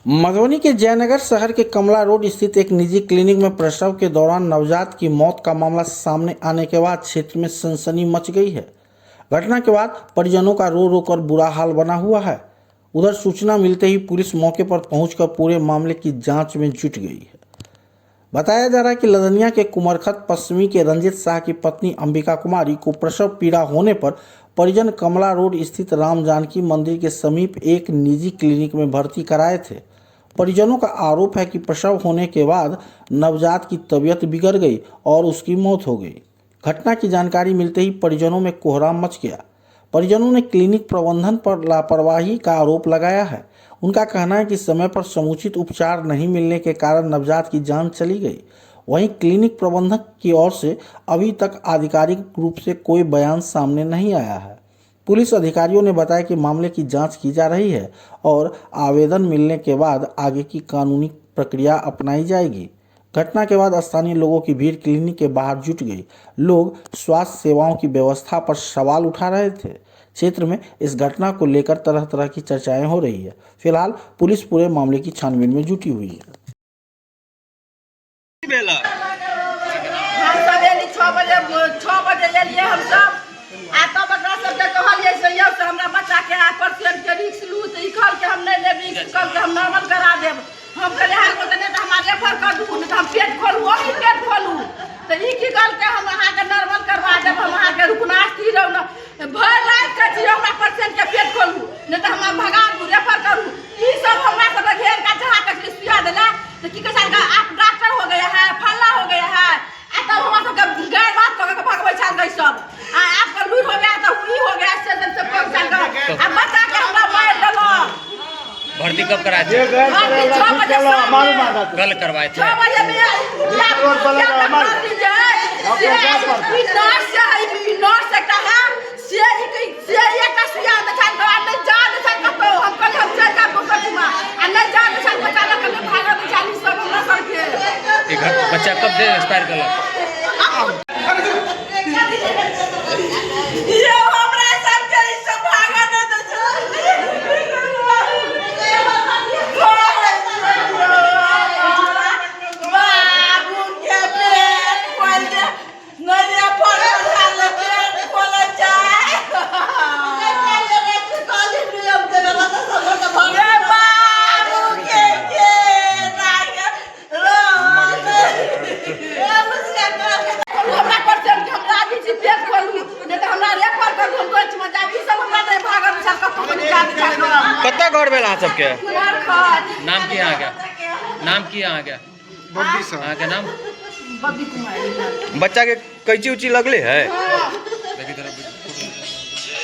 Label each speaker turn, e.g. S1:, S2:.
S1: मधुबनी के जयनगर शहर के कमला रोड स्थित एक निजी क्लिनिक में प्रसव के दौरान नवजात की मौत का मामला सामने आने के बाद क्षेत्र में सनसनी मच गई है। घटना के बाद परिजनों का रो रो कर बुरा हाल बना हुआ है। उधर सूचना मिलते ही पुलिस मौके पर पहुंचकर पूरे मामले की जांच में जुट गई है। बताया जा रहा है कि लदनिया के कुमरखत पश्चिमी के रंजित शाह की पत्नी अंबिका कुमारी को प्रसव पीड़ा होने पर परिजन कमला रोड स्थित राम जानकी मंदिर के समीप एक निजी क्लिनिक में भर्ती कराए थे। परिजनों का आरोप है कि प्रसव होने के बाद नवजात की तबीयत बिगड़ गई और उसकी मौत हो गई। घटना की जानकारी मिलते ही परिजनों में कोहराम मच गया। परिजनों ने क्लिनिक प्रबंधन पर लापरवाही का आरोप लगाया है। उनका कहना है कि समय पर समुचित उपचार नहीं मिलने के कारण नवजात की जान चली गई। वहीं क्लिनिक प्रबंधक की ओर से अभी तक आधिकारिक रूप से कोई बयान सामने नहीं आया है। पुलिस अधिकारियों ने बताया कि मामले की जांच की जा रही है और आवेदन मिलने के बाद आगे की कानूनी प्रक्रिया अपनाई जाएगी। घटना के बाद स्थानीय लोगों की भीड़ क्लिनिक के बाहर जुट गई। लोग स्वास्थ्य सेवाओं की व्यवस्था पर सवाल उठा रहे थे। क्षेत्र में इस घटना को लेकर तरह तरह की चर्चाएं हो रही है। फिलहाल पुलिस पूरे मामले की छानबीन में जुटी हुई है।
S2: हम सब एली 6 बजे, 6 बजे एलियै हमसब आ तब एकरा सबके कहलियै से यौ, से हमरा बच्चाके आ पेशेंटके रिक्स लू। तऽ ई कहलकै, हम नहि लेब रिक्स। कहलकै, हम नॉर्मल करा देब। हम कहलियै, अहाँके तऽ नहि तऽ हमरा रेफर कर दू, नहि तऽ हम पेट खोलू, ओही पेट खोलू। तऽ ई की कहलकै, हम अहाँके नॉर्मल करवा देब, हम अहाँके रुकना स्थिर रहू ने। भरि राति कहै छी, हमरा पेशेंटके पेट खोलू, नहि तऽ हमरा भगा दू, रेफर करू। ई सब हमरा सबके घेर के जहाँ के सुइया देला तऽ की कहै छै, आप डॉक्टर हो गया है, फल्ला हो गया है। आ तब हमरा सबके गैर बात कऽ के भगबै छल गई सब। आ आपका लूर हो गया तऽ ई हो गया, से से सब कऽ छल। आ बच्चा के हमरा मारि देलक।
S3: भर्ती कब कराए थे?
S2: भर्ती 6 बजे शाम में।
S3: कल करवाए थे।
S2: 6 बजे में। ई नर्स है, ई नर्स एकटा है, से ई से एकटा सुइया दै छल आ नहि जा दै छल कतौ। हम कहलियै, हम चलि जायब दोसर ठिमा। आ नहि जा दै छल, बच्चा लऽ कऽ नहि भागऽ दै छल ई सब हमरा सबके।
S3: ये घर बच्चा कब दे एक्सपायर कर?
S2: यौ, हमरा सबके ई सब भागऽ नहि दै छल। बाबू के पेट खोल दे, नहि रेफर करा ले, पेट खोलै छै। रे बाबू के हमरा पेशेंट के हम राजी छी, पेट खोलू, नहि तऽ हमरा रेफर करू, हम कोचमे जायब। ई सब हमरा नहि भागल छल, कतहु नहि जाब छल।
S3: कतऽ घर भेल अहाँ सबके?
S2: कुमारखंड।
S3: नाम की अहाँके? नाम की अहाँके? अहाँके नाम?
S2: बबी कुमारी।
S3: बच्चा के कैची उची लगले है?